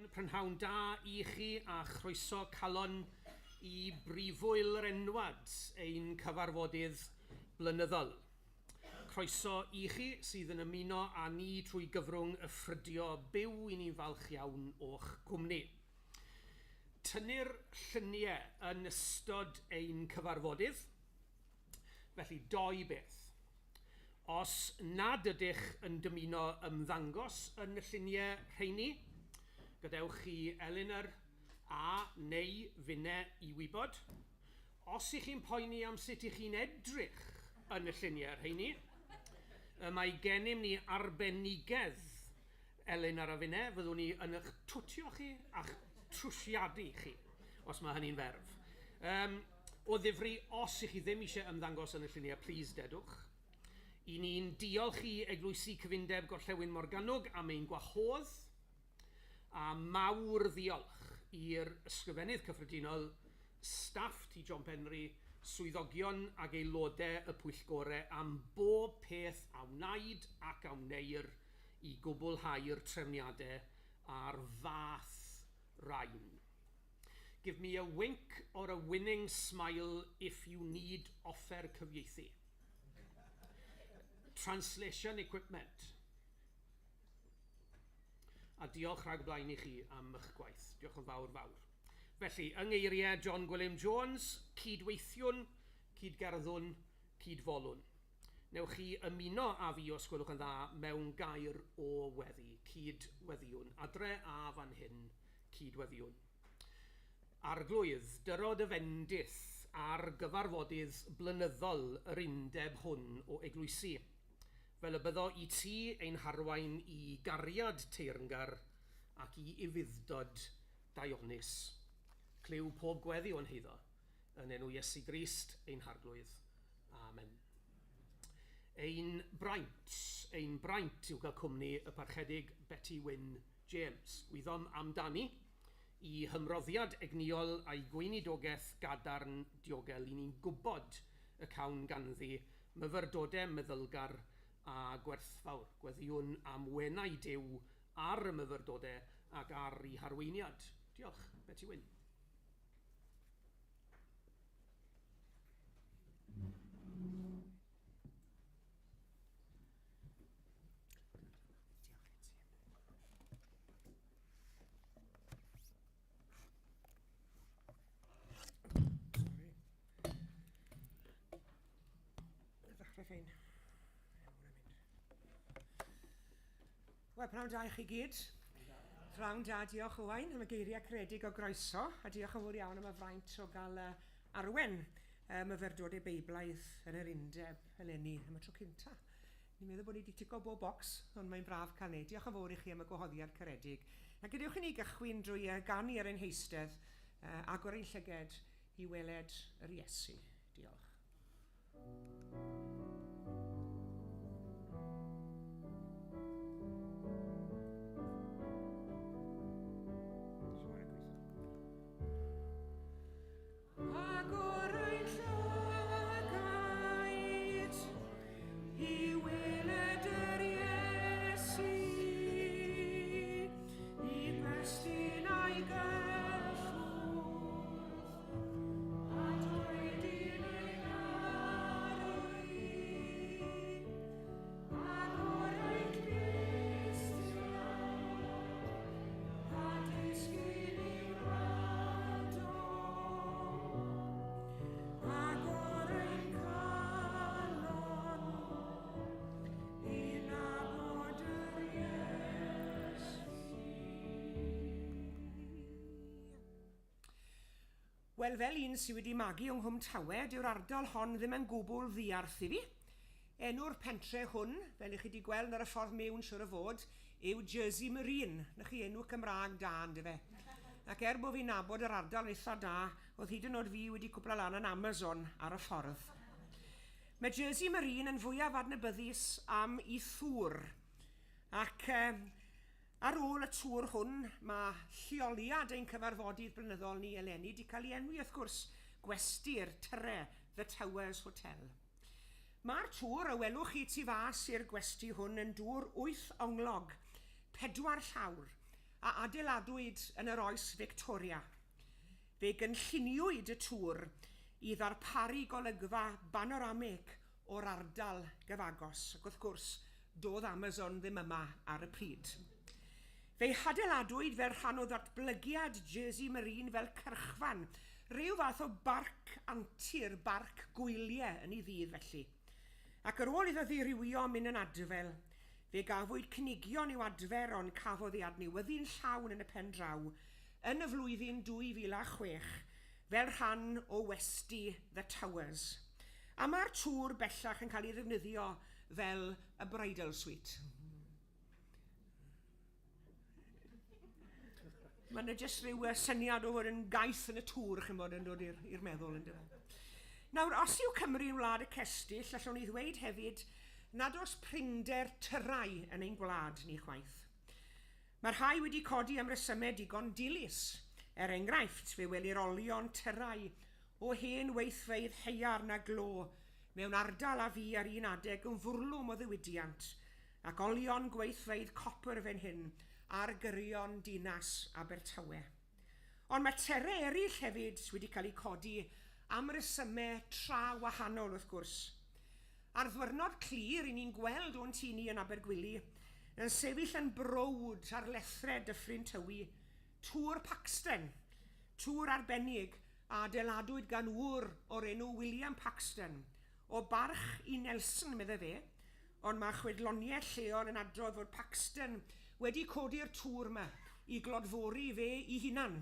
Prynhawn da i chi a chroeso calon i Brifwyl yr Enwad, ein cyfarfodydd blynyddol. Croeso i chi sydd yn ymuno â ni trwy gyfrwng y ffrydio byw i ni'n falch iawn o'ch cwmni. Tynnir lluniau yn ystod ein cyfarfodydd, felly doi beth. Os nad ydych yn dymuno ymddangos yn y lluniau rheini, gadewch i Elinor a neu finne i wybod. Os ych chi'n poeni am sut ych chi'n edrych yn y lluniau rheini, y mae gennym ni arbenigedd Elinor a finne, fyddwn ni yn eich twtio chi a'ch trwsiadu chi, os mae hynny'n ferf. Um, O ddifri, os i chi ddim eisiau ymddangos yn y lluniau, plîs dedwch. I ni'n diolch i Eglwysi Cyfundeb Gorllewin Morgannwg am ein gwahodd, a mawr ddiolch i'r Ysgrifennydd Cyffredinol, staff Tŷ John Penri, swyddogion ag aelodau y pwyllgorau am bob peth a wnaed ac a wneir i gwblhau'r trefniadau a'r fath rain. Give me a wink or a winning smile if you need offer cyfieithu. Translation equipment. A diolch rhag blaen i chi am eich gwaith. Diolch yn fawr fawr. Felly, yng ngeiriau John Gwilym Jones, cydweithiwn, cydgerddwn, cydfolwn. Newch chi ymuno â fi os gwelwch yn dda mewn gair o weddi, cyd-weddïwn, adre a fan hyn, cyd-weddïwn. Arglwydd, dyro dy fendith ar gyfarfodydd blynyddol yr undeb hwn o eglwysi, fel y byddo i ti ein harwain i gariad teyrngar ac i ufudd-dod daionus. Clyw pob gweddi o'n heiddo, yn enw Iesu Grist ein Harglwydd. Amen. Ein braint, ein braint yw cael cwmni y Parchedig Beti Wyn James. Gwyddom amdani, i hymroddiad egnïol a'i gweinidogaeth gadarn diogel i ni'n gwybod y cawn ganddi myfyrdodau meddylgar a gwerthfawr. Gweddïwn am wenau Duw ar y myfyrdodau ac ar ei harweiniad. Diolch, Beti Wyn. Ddechrau ffein. Wel, pnawn da i chi gyd. Pnawn da, diolch Owain am y geiriau caredig o groeso, a diolch yn fawr iawn am y fraint o gael uh, arwen uh, myfyrdodau Beiblaidd yn yr undeb eleni am y tro cynta. Ni'n meddwl bod ni wedi tico bob bocs, ond mae'n braf cael neud. Diolch yn fawr i chi am y gwahoddiad caredig. A gadewch i ni gychwyn drwy ganu ar ein heistedd, agor ein llyged i weled yr Iesu. Diolch. Agor ein llygaid i weled yr Iesu, i gwestiwn a'i gyffwrdd, a dweud i'n ei garu. Agor ein clustiau, a dysgu ni wrando. Agor ein calon i nabod yr Iesu. Wel, fel un sydd wedi magu yng Nghwm Tawe, dyw'r ardal hon ddim yn gwbl ddiarth i fi. Enw'r pentre hwn, fel i chi wedi gweld ar y ffordd mewn siwr o fod, yw Jersey Marine. 'Na chi enw Cymraeg da, yndyfe? Ac er bod fi'n nabod yr ardal yn eitha da, oedd hyd yn oed fi wedi cwpla lan yn Amazon ar y ffordd. Mae Jersey Marine yn fwyaf adnabyddus am i thŵr. Ac eh, ar ôl y tŵr hwn, mae lleoliad ein cyfarfodydd blynyddol ni eleni wedi cael ei enwi, wrth gwrs, Gwesty'r Tyre, The Towers Hotel. Mae'r tŵr a welwch chi tu fas i'r gwesty hwn yn dŵr wyth onglog, pedwar llawr. a adeiladwyd yn yr oes Victoria. Fe gynlluniwyd y tŵr i ddarparu golygfa banoramig o'r ardal gyfagos, ac wrth gwrs, doedd Amazon ddim yma ar y pryd. Fe'i hadeiladwyd fel rhan o ddatblygiad Jersey Marine fel cyrchfan, rhyw fath o barc antur, barc gwyliau yn ei ddydd felly. Ac ar ôl iddo ddirywio mynd yn adfel, fe gafwyd cynigion i'w adfer ond cafodd ei adnewyddu'n llawn yn y pen draw yn y flwyddyn 2006 fel rhan o westy The Towers. A mae'r tŵr bellach yn cael ei ddefnyddio fel y bridal suite. Mae yna jyst rhyw syniad o fod yn gaeth yn y tŵr, chi'n bod, yn dod i'r meddwl, yn dweud. Nawr, os yw Cymru'n wlad y cestyll, allwn ni ddweud hefyd nad oes prinder tyrau yn ein gwlad ni chwaith. Mae rhai wedi codi am resymau digon dilys. Er enghraifft, fe welir olion tyrau o hen weithfeydd haearn a glo mewn ardal a fu ar un adeg yn fwrlwm o ddiwydiant, ac olion gweithfeydd copr fan hyn ar gyrion dinas Abertawe. Ond mae terau eraill hefyd wedi cael eu codi am resymau tra wahanol wrth gwrs. Ar ddwyrnod clir, i ni'n gweld o'n tŷ ni yn Abergwili, yn sefyll yn browd ar lethrau Dyffryn Tywi, Tŵr Paxton, tŵr arbennig a adeiladwyd gan ŵr o'r enw William Paxton, o barch i Nelson, medde fe, ond mae chwedloniaeth lleol yn adrodd fod Paxton wedi codi'r tŵr 'ma i glodfori fe 'i hunan.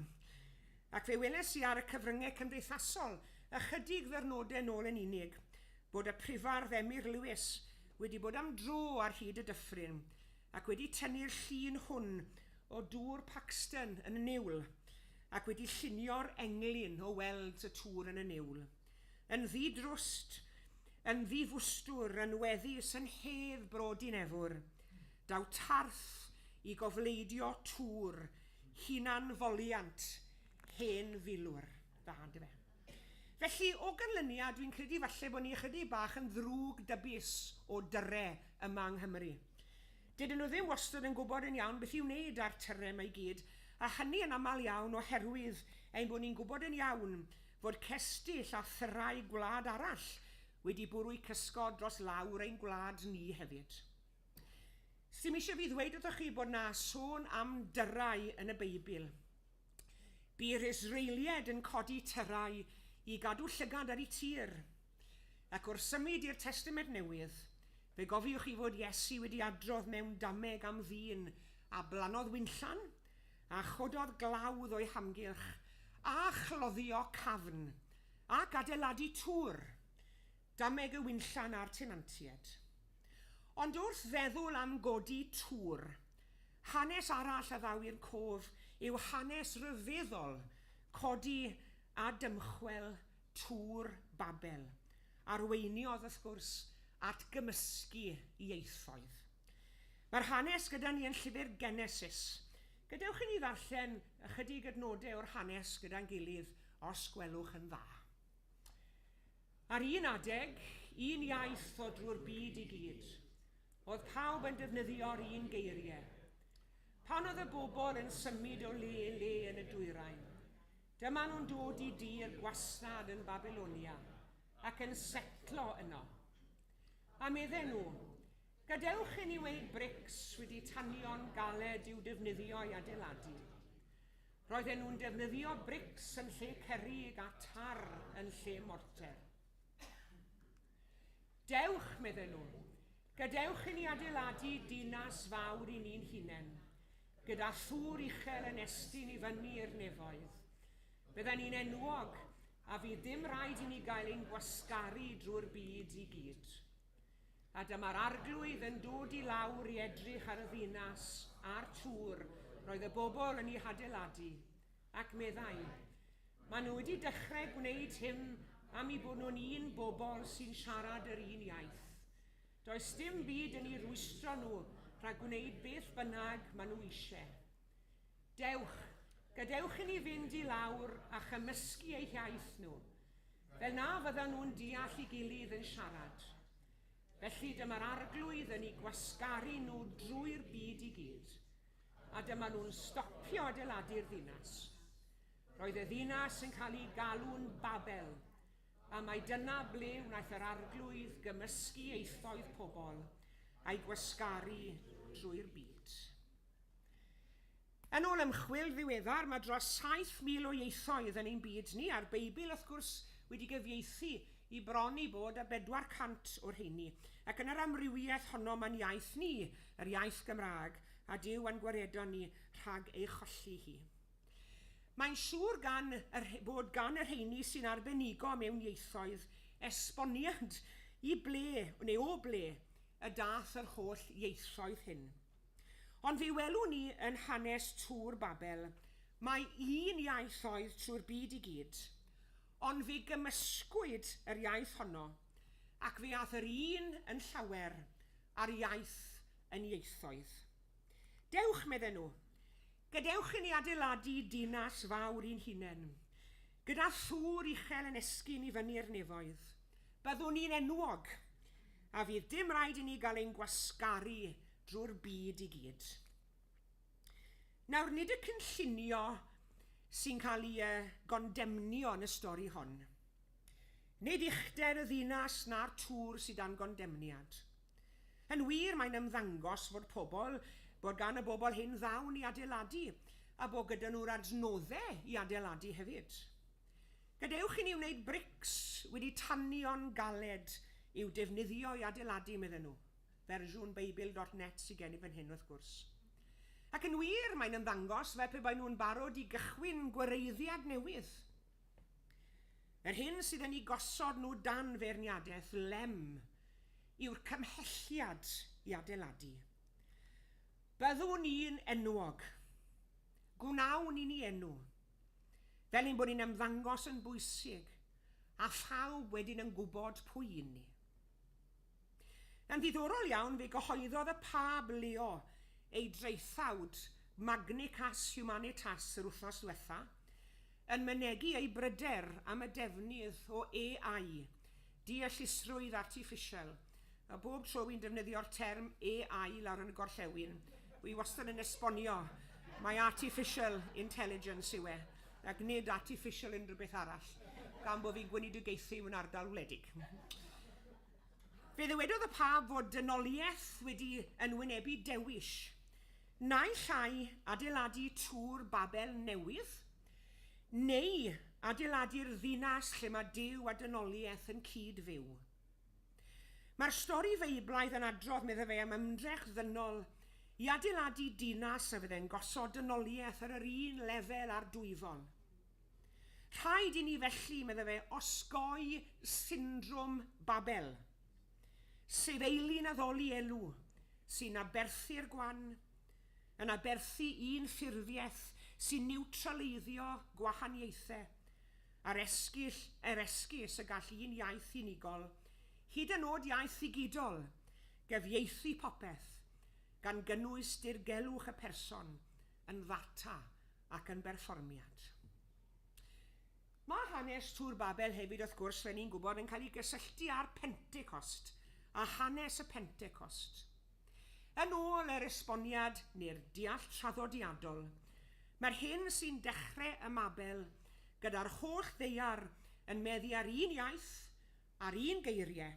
Ac fe weles i ar y cyfryngau cymdeithasol ychydig ddyrnodau nôl yn unig bod y prifardd Emyr Lewis wedi bod am dro ar hyd y dyffryn ac wedi tynnu'r llun hwn o dŵr Paxton yn y niwl ac wedi llunio'r englyn o weld y tŵr yn y niwl. Yn ddi-drwst, yn ddi-fwstwr, yn weddus yn hedd bro Dinefwr, daw tarth i gofleidio tŵr hunanfoliant hen filwr. Dda, yndyfe? Felly, o ganlyniad, dwi'n credu falle bod ni ychydig bach yn ddrwg dybus o dyre yma yng Nghymru. Dydyn nhw ddim wastad yn gwybod yn iawn beth i'w wneud â'r tyre yma i gyd, a hynny yn aml iawn oherwydd ein bod ni'n gwybod yn iawn fod cestyll a thyrau gwlad arall wedi bwrw'u cysgod dros lawr ein gwlad ni hefyd. Sdim eisiau fi ddweud wrthoch chi bod 'na sôn am dyrau yn y Beibl. Bu'r Israeliaid yn codi tyrau i gadw llygad ar eu tir. Ac wrth symud i'r Testament Newydd, fe gofiwch chi fod Iesu wedi adrodd mewn dameg am ddyn a blannodd winllan, a chododd glawdd o'i hamgylch, a chloddio cafn, ac adeiladu tŵr, dameg y winllan a'r tenantiaid. Ond wrth feddwl am godi tŵr, hanes arall a ddaw i'r cof yw hanes rhyfeddol codi a dymchwel Tŵr Babel, arweiniodd, wrth gwrs, at gymysgu ieithoedd. Mae'r hanes gyda ni yn llyfr Genesis. Gadewch i ni ddarllen ychydig adnodau o'r hanes gyda'n gilydd, os gwelwch yn dda. Ar un adeg, un iaith o drwy'r byd i gyd. Oedd pawb yn defnyddio'r un geiriau. Pan oedd y bobl yn symud o le i le yn y dwyrain, dyma nhw'n dod i dir gwastad yn Babilonia ac yn setlo yno. A medden nhw, Gadewch i ni wneud brics wedi tanio'n galed i'w defnyddio i adeiladu. Roedden nhw'n defnyddio brics yn lle cerrig a tar yn lle morter. Dewch, medden nhw, gadewch i ni adeiladu dinas fawr i ni'n hunain, gyda thŵr uchel yn estyn i fyny i'r nefoedd. Bydden ni'n enwog a fydd dim rhaid i ni gael ein gwasgaru drwy'r byd i gyd. A dyma'r arglwydd yn dod i lawr i edrych ar y ddinas a'r tŵr roedd y bobl yn ei hadeiladu, ac meddai, Maen nhw wedi dechrau gwneud hyn am eu bod nhw'n un bobl sy'n siarad yr un iaith. Does dim byd yn eu rwystro nhw rhag gwneud beth bynnag maen nhw eisiau. Dewch, gadewch i ni fynd i lawr a chymysgu eu hiaith nhw, fel na fyddan nhw'n deall ei gilydd yn siarad. Felly dyma'r Arglwydd yn eu gwasgaru nhw drwy'r byd i gyd. A dyma nhw'n stopio adeiladu'r ddinas. Roedd y ddinas yn cael ei galw'n Babel, a mai dyna ble wnaeth yr Arglwydd gymysgu ieithoedd pobl a'i gwasgaru drwy'r byd. Yn ôl ymchwil ddiweddar, mae dros 7,000 o ieithoedd yn ein byd ni, a'r Beibl, wrth gwrs, wedi gyfieithu i bron i bod â 400 o'r rheini. Ac yn yr amrywiaeth honno mae'n iaith ni, yr iaith Gymraeg, a Duw a'n gwaredo ni rhag ei cholli hi. Mae'n siŵr gan yr, bod gan y rheini sy'n arbenigo mewn ieithoedd esboniad i ble, neu o ble, y dath yr holl ieithoedd hyn. Ond fe welwn ni yn hanes Tŵr Babel mai un iaith oedd trwy'r byd i gyd, ond fe gymysgwyd yr iaith honno, ac fe ath yr un yn llawer a'r iaith yn ieithoedd. Dewch, medden nhw, gadewch i ni adeiladu dinas fawr i'n hunain, gyda thŵr uchel yn esgyn i fyny'r nefoedd. Byddwn ni'n enwog, a fydd dim rhaid i ni gael ein gwasgaru drwy'r byd i gyd. Nawr, nid y cynllunio sy'n cael ei gondemnio yn y stori hon. Nid uchder y ddinas na'r tŵr sydd dan gondemniad. Yn wir, mae'n ymddangos fod pobl, bod gan y bobl hyn ddawn i adeiladu, a bod gyda nhw'r adnoddau i adeiladu hefyd. Gadewch i ni wneud brics wedi tanio'n galed i'w defnyddio i adeiladu, medden nhw. Fersiwn Beibl.net sydd gen i fan hyn, wrth gwrs. Ac yn wir, mae'n ymddangos fel pe bai nhw'n barod i gychwyn gwareiddiad newydd. Yr hyn sydd yn eu gosod nhw dan feirniadaeth lem yw'r cymhelliad i adeiladu. Byddwn ni'n enwog. Gwnawn i ni enw. Fel ein bod ni'n ymddangos yn bwysig, a phawb wedyn yn gwybod pwy y'n ni. Yn ddiddorol iawn, fe gyhoeddodd y Pab Leo ei draethawd Magnicas Humanitas yr wythnos ddiwetha, yn mynegi ei bryder am y defnydd o AI, deallusrwydd artiffisial. A bob tro wi'n defnyddio'r term AI lawr yn y gorllewin, wi wastad yn esbonio mai artificial intelligence yw e, ac nid artificial unrhyw beth arall, gan bod fi'n gweinidogaethu mewn ardal wledig. Fe ddywedodd y Pab fod dynoliaeth wedi yn wynebu dewis, naill ai adeiladu Tŵr Babel newydd, neu adeiladu'r ddinas lle mae Duw a dynoliaeth yn cyd-fyw. Mae'r stori Feiblaidd yn adrodd, meddai fe, am ymdrech ddynol i adeiladu dinas a fyddai'n gosod dynoliaeth ar yr un lefel â'r dwyfol. Rhaid i ni felly, meddai fe, osgoi syndrom Babel, sef eilun addoli elw sy'n aberthu'r gwan, yn aberthu un ffurfiaeth sy'n niwtraleiddio gwahaniaethau, a'r esgyll, yr esgus y gall un iaith unigol, hyd yn oed iaith ddigidol, gyfieithu popeth, gan gynnwys dirgelwch y person, yn ddata ac yn berfformiad. Mae hanes Tŵr Babel hefyd, wrth gwrs, fel ni'n gwybod, yn cael ei gysylltu â'r Pentecost a hanes y Pentecost. Yn ôl yr esboniad neu'r deall traddodiadol, mae'r hyn sy'n dechrau ym Mabel gyda'r holl ddaear yn meddu ar un iaith, ar un geiriau,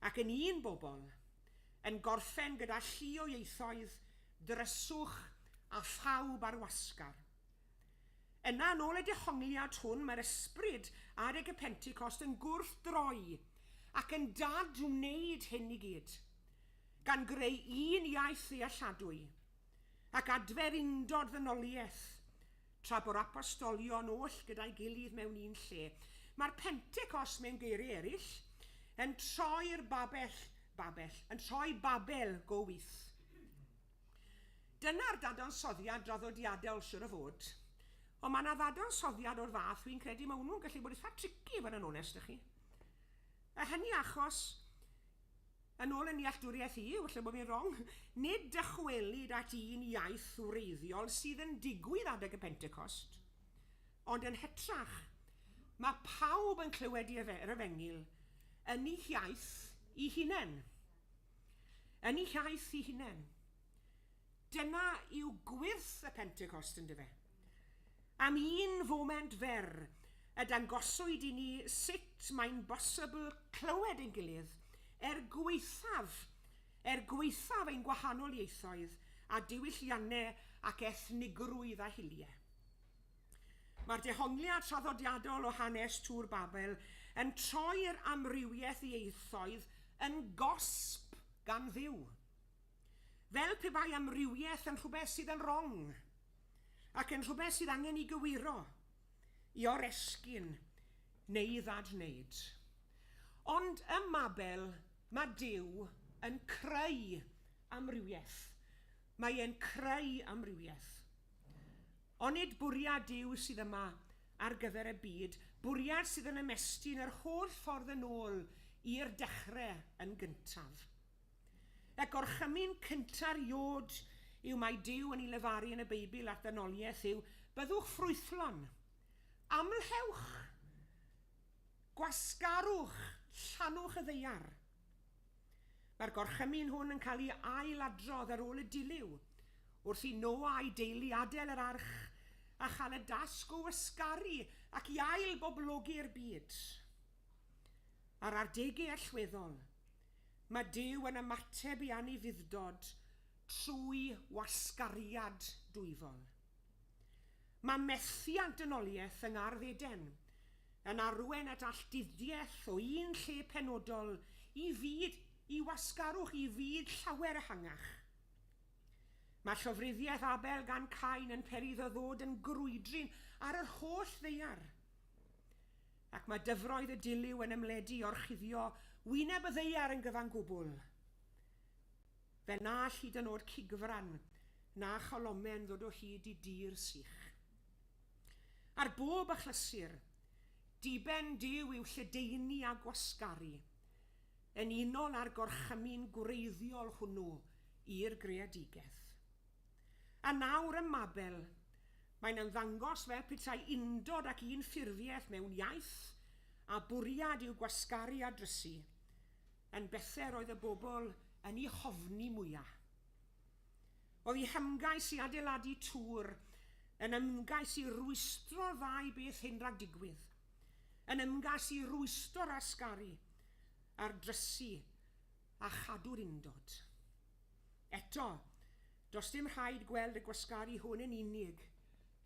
ac yn un bobl, yn gorffen gyda llu o ieithoedd, dryswch a phawb ar wasgar. Yna, yn ôl y dehongliad hwn, mae'r ysbryd adeg y Pentecost yn gwrthdroi ac yn dad-wneud hyn i gyd, gan greu un iaith ddealladwy ac adfer undod ddynoliaeth, tra bo'r apostolion oll gyda'i gilydd mewn un lle. Mae'r Pentecost, mewn geiriau eraill, yn troi'r babell, babell, yn troi Babel go with. Dyna'r dadansoddiad draddodiadol, siwr o fod. Ond mae yna ddadansoddiad o'r fath, fi'n credu, mae hwnnw'n gallu bod eitha tricky, i fod yn onest â chi. A hynny achos, yn ôl yn nealltwriaeth i, falle bod fi'n wrong, nid dychwelyd at un iaith wreiddiol sydd yn digwydd adeg y Pentecost, ond yn hytrach, mae pawb yn clywed yr efengyl yn eu hiaith eu hunain. Yn eu hiaith eu hunain. Dyna yw gwyrth y Pentecost yndyfe? Am un foment fer y dangoswyd i ni sut mae'n bosibl clywed ein gilydd er gwaethaf er gwaethaf ein gwahanol ieithoedd a diwylliannau ac ethnigrwydd a hiliau. Mae'r dehongliad traddodiadol o hanes Tŵr Babel yn troi'r amrywiaeth ieithoedd yn gosb gan Dduw. Fel pe bai amrywiaeth yn rhywbeth sydd yn wrong, ac yn rhywbeth sydd angen i gywiro, i oresgyn neu i ddadwneud. Ond ym Mabel, mae Duw yn creu amrywiaeth. Mae e'n creu amrywiaeth. Onid bwriad Duw sydd yma ar gyfer y byd, bwriad sydd yn ymestyn yr holl ffordd yn ôl i'r dechrau yn gyntaf. Y gorchymyn cynta'r iod yw mae Duw yn ei lefaru yn y Beibl at ddynoliaeth yw, byddwch ffrwythlon, amlhewch, gwasgarwch, llanwch y ddaear. Mae'r gorchymyn hwn yn cael ei ailadrodd ar ôl y dilyw, wrth i Noa a'i deulu adael yr arch a chael y dasg o wasgaru ac i ail-boblogi'r byd. Ar adegau allweddol, mae Duw yn ymateb i anufudd-dod trwy wasgariad dwyfol. Mae methiant dynoliaeth yng Ngardd Eden yn arwain at alltudiaeth o un lle penodol i fyd i wasgarwch i fyd llawer ehangach. Mae llofruddiaeth Abel gan Cain yn peri iddo ddod yn grwydryn ar yr holl ddaear. Ac mae dyfroedd y dilyw yn ymledu i orchuddio wyneb y ddaear yn gyfan gwbl. Fel na all hyd yn oed cigfran na cholomen ddod o hyd i dir sych. Ar bob achlysur, diben Duw yw lledaenu a gwasgaru, yn unol â'r gorchymyn gwreiddiol hwnnw i'r greadigaeth. A nawr ym Mabel, mae'n ymddangos fel petai undod ac un ffurfiaeth mewn iaith a bwriad i'w gwasgaru a drysu, yn bethau roedd y bobl yn eu hofni mwya'. Oedd eu hymgais i adeiladu tŵr yn ymgais i rwystro'r ddau beth hyn rhag digwydd, yn ymgais i rwystro'r asgaru a'r drysu a chadw'r undod. Eto, does dim rhaid gweld y gwasgaru hwn yn unig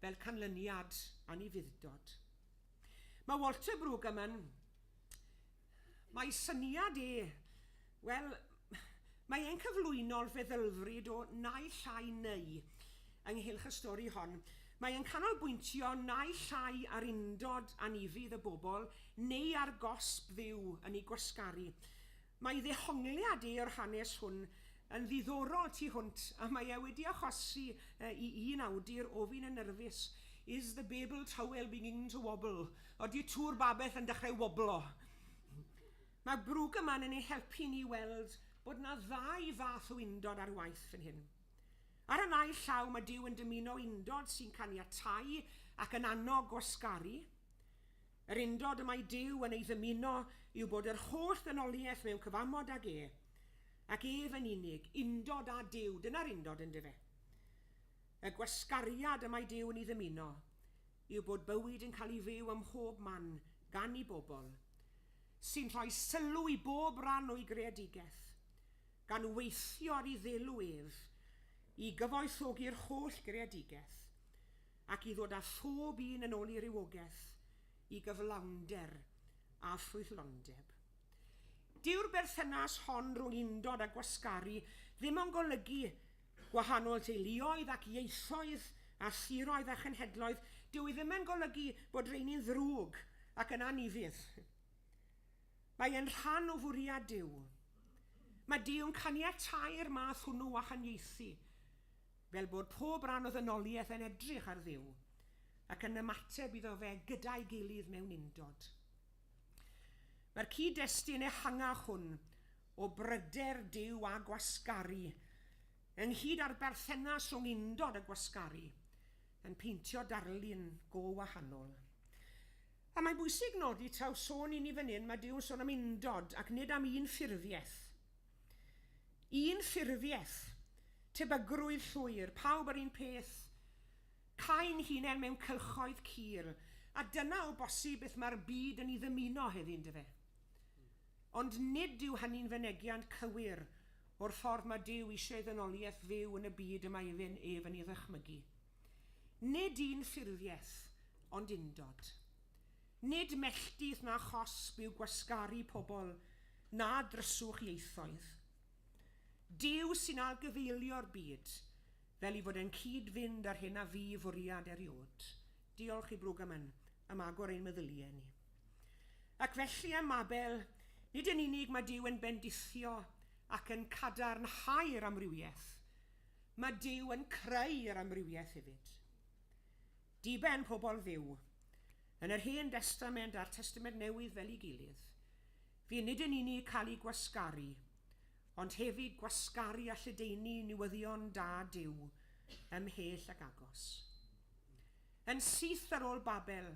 fel canlyniad anufudd-dod. Mae Walter Brueggemann, mae syniad e, wel, mae e'n cyflwyno'r feddylfryd o naill ai neu ynghylch y stori hon. Mae e'n canolbwyntio naill ai ar undod anufudd y bobl neu ar gosb Dduw yn eu gwasgaru. Mae ddehongliad e o'r hanes hwn yn ddiddorol tu hwnt a mae e wedi achosi i un awdur ofyn yn nyrfus, Is the Babel towel beginning to wobble? Odi Tŵr Babell yn dechrau woblo? Mae Brueggemann yn ein helpu ni weld bod 'na ddau fath o undod ar waith fan hyn. Ar y naill llaw mae Duw yn dymuno undod sy'n caniatáu ac yn annog gwasgaru, Yr undod y mae Duw yn ei ddymuno yw bod yr holl ddynoliaeth mewn cyfamod ag E, ac Ef yn unig, undod â Duw, dyna'r undod yndyfe? Y gwasgariad y mae Duw yn ei ddymuno yw bod bywyd yn cael ei fyw ym mhob man gan ei bobl, sy'n rhoi sylw i bob ran o'i greadigaeth, gan weithio ar ei ddelw ef i gyfoethogi'r holl greadigaeth. ac i ddod â phob un yn ôl i rywogaeth, i gyflawnder a ffrwythlondeb. Dyw'r berthynas hon rhwng undod a gwasgaru ddim yn golygu gwahanol teuluoedd ac ieithoedd a siroedd a chenhedloedd, dyw e ddim yn golygu bod rheini'n ddrwg ac yn anufudd. Mae e'n rhan o fwriad Duw. Mae Duw'n caniatáu'r math hwnnw o wahaniaethu fel bod pob rhan o ddynoliaeth yn edrych ar Dduw ac yn ymateb iddo fe gyda'i gilydd mewn undod. Mae'r cyd-destun ehangach hwn o bryder Duw a gwasgaru, ynghyd â'r berthynas rhwng undod a gwasgaru, yn peintio darlun go wahanol. A mae'n bwysig nodi taw sôn i ni fan hyn, mae Duw yn sôn am undod ac nid am un ffurfiaeth. Un ffurfiaeth. Tebygrwydd llwyr, pawb yr un peth, cau'n hunain mewn cylchoedd cul, a dyna o bosib beth mae'r byd yn ei ddymuno heddi, yndyfe? Ond nid yw hynny'n fynegiant cywir o'r ffordd mae Duw eisiau ei ddynoliaeth fyw yn y byd y mae ef yn ei ddychmygu. Nid un ffurfiaeth, ond undod. Nid melltith na chosb yw gwasgaru pobl, na dryswch ieithoedd. Duw sy'n ailgyfeilio'r byd, fel ei fod e'n cyd-fynd â'r hyn a fu fwriad eriod. Diolch i Brueggemann am agor ein meddyliau ni. Ac felly ym Mabel, nid yn unig mae Duw yn bendithio ac yn cadarnhau'r amrywiaeth, mae Duw yn creu'r amrywiaeth hefyd. Diben pobl Dduw, yn yr Hen Destament a'r Testament Newydd fel ei gilydd, fu nid yn unig cael eu gwasgaru, ond hefyd gwasgaru a lledaenu newyddion da Duw ymhell ac agos. Yn syth ar ôl Babel,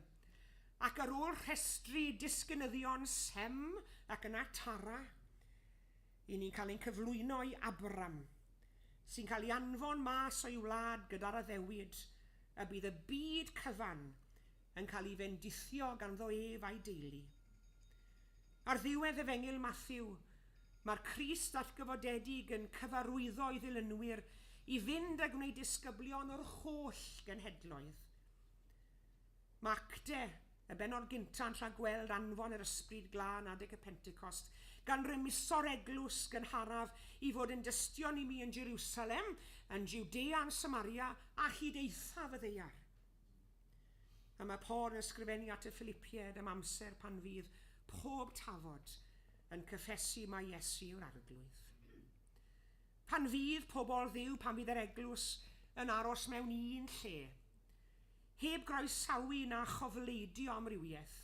ac ar ôl rhestru disgynyddion Sem ac yna Tara, i ni'n cael ein cyflwyno i Abram, sy'n cael ei anfon mas o'i wlad gyda'r addewid y bydd y byd cyfan yn cael ei fendithio ganddo ef a'i deulu. Ar ddiwedd Efengyl Mathew, mae'r Crist atgyfodedig yn cyfarwyddo ei ddilynwyr i fynd a gwneud disgyblion o'r holl genhedloedd. Mae Acte, y bennod gynta'n rhagweld anfon yr Ysbryd Glân adeg y Pentecost, gan rymuso'r eglwys gynharaf i fod yn dystion i mi yn Jerusalem, yn Jwdea, yn Samaria, a hyd eithaf y ddaear. A mae Paul yn ysgrifennu at y Philipiaid am amser pan fydd pob tafod yn cyffesu mai Iesu yw'r Arglwydd. Pan fydd pobl Dduw, pan fydd yr eglwys yn aros mewn un lle, heb groesawu na chofleidio amrywiaeth,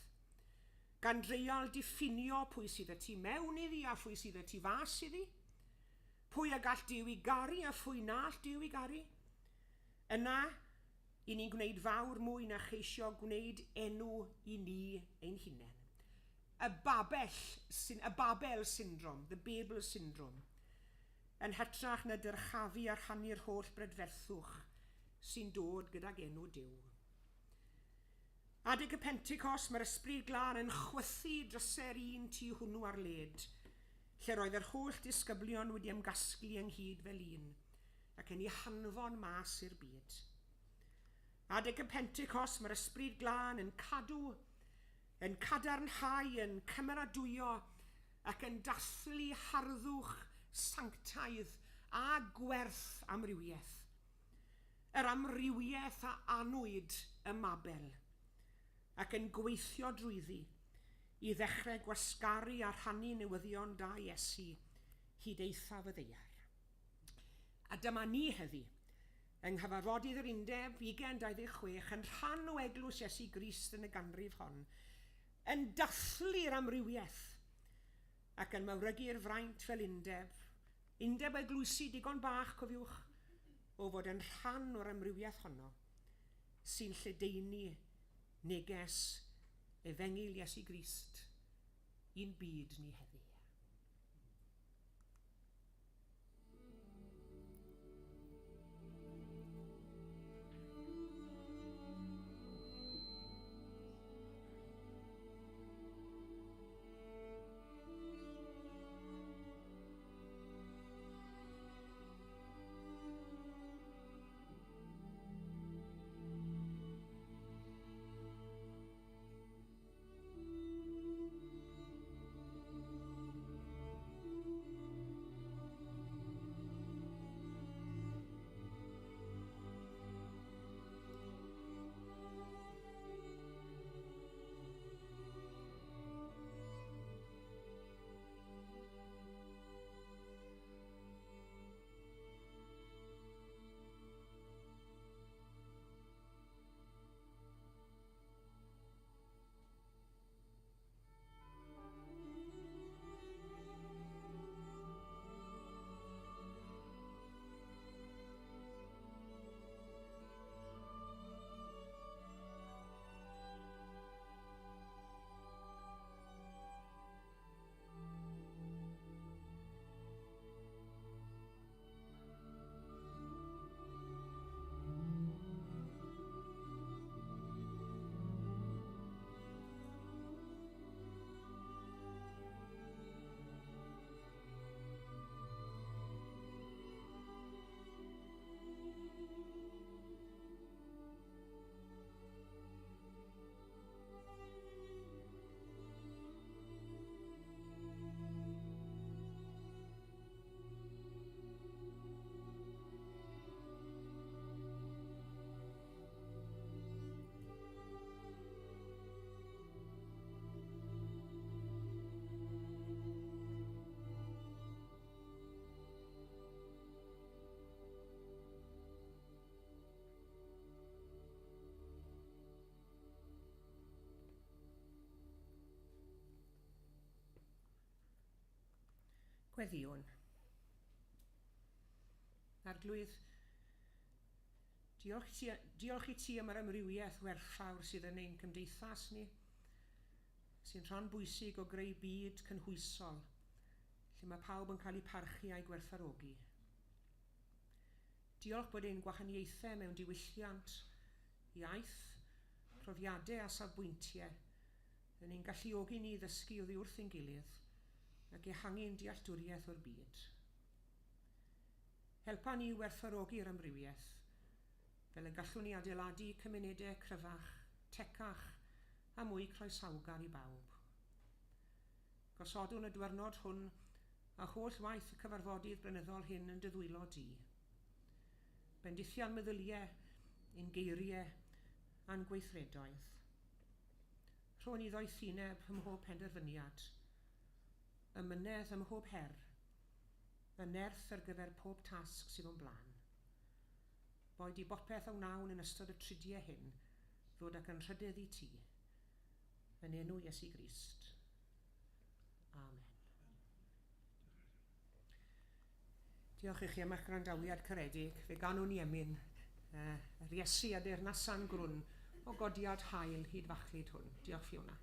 gan dreial diffinio pwy sydd y tu mewn iddi a phwy sydd y tu fas iddi, pwy y gall Duw i garu a phwy na all Duw i garu, yna i ni'n gwneud fawr mwy na cheisio gwneud enw i ni ein hunain. Y Babell, y Babel syndrome, the Babel syndrome, yn hytrach na dyrchafu a rhannu'r holl brydferthwch sy'n dod gydag enw Duw. Adeg y Pentecost, mae'r Ysbryd Glân yn chwythu drysau'r un tŷ hwnnw ar led, lle roedd yr holl disgyblion wedi ymgasglu ynghyd fel un, ac yn ei hanfon mas i'r byd. Adeg y Pentecost, mae'r Ysbryd Glân yn cadw, yn cadarnhau, yn cymeradwyo ac yn dathlu harddwch sanctaidd a gwerth amrywiaeth. Yr amrywiaeth a anwyd ym Mabel, ac yn gweithio drwyddi i ddechrau gwasgaru a rhannu newyddion da Iesu hyd eithaf y ddaear. A dyma ni heddi, yng nghyfarfodydd yr Undeb 2026, yn rhan o Eglwys Iesu Grist yn y ganrif hon, yn dathlu'r amrywiaeth ac yn mawrygu'r fraint fel undeb, undeb eglwysi digon bach, cofiwch, o fod yn rhan o'r amrywiaeth honno, sy'n lledaenu neges Efengyl Iesu Grist i'n byd ni heddi. Gweddïwn. Arglwydd, diolch i ti, diolch i ti am yr amrywiaeth werthfawr sydd yn ein cymdeithas ni, sy'n rhan bwysig o greu byd cynhwysol, lle mae pawb yn cael eu parchu a'u gwerthfawrogi. Diolch bod ein gwahaniaethau mewn diwylliant, iaith, profiadau a safbwyntiau yn ein galluogi ni i ddysgu oddi wrth ein gilydd ac ehangu'n dealltwriaeth o'r byd. Helpa ni i werthfawrogi'r amrywiaeth, fel y gallwn ni adeiladu cymunedau cryfach, tecach a mwy croesawgar i bawb. Gosodwn y dwyrnod hwn a holl waith y cyfarfodydd blynyddol hyn yn dy ddwylo di. Bendithia'n meddyliau, ein geiriau a'n gweithredoedd. Rho ni ddoethineb ym mhob penderfyniad, ymynedd ym mhob her, y nerth ar gyfer pob tasg sydd o'n blaen. Boed i bopeth a wnawn yn ystod y tridiau hyn ddod ac anrhydedd i ti. Yn enw Iesu Grist. Amen. Diolch i chi am eich gwrandawiad caredig. Fe ganwn ni emyn uh, yr Iesu a deyrnasan grwn o godiad hael hyd fachlud hwn. Diolch Fiona.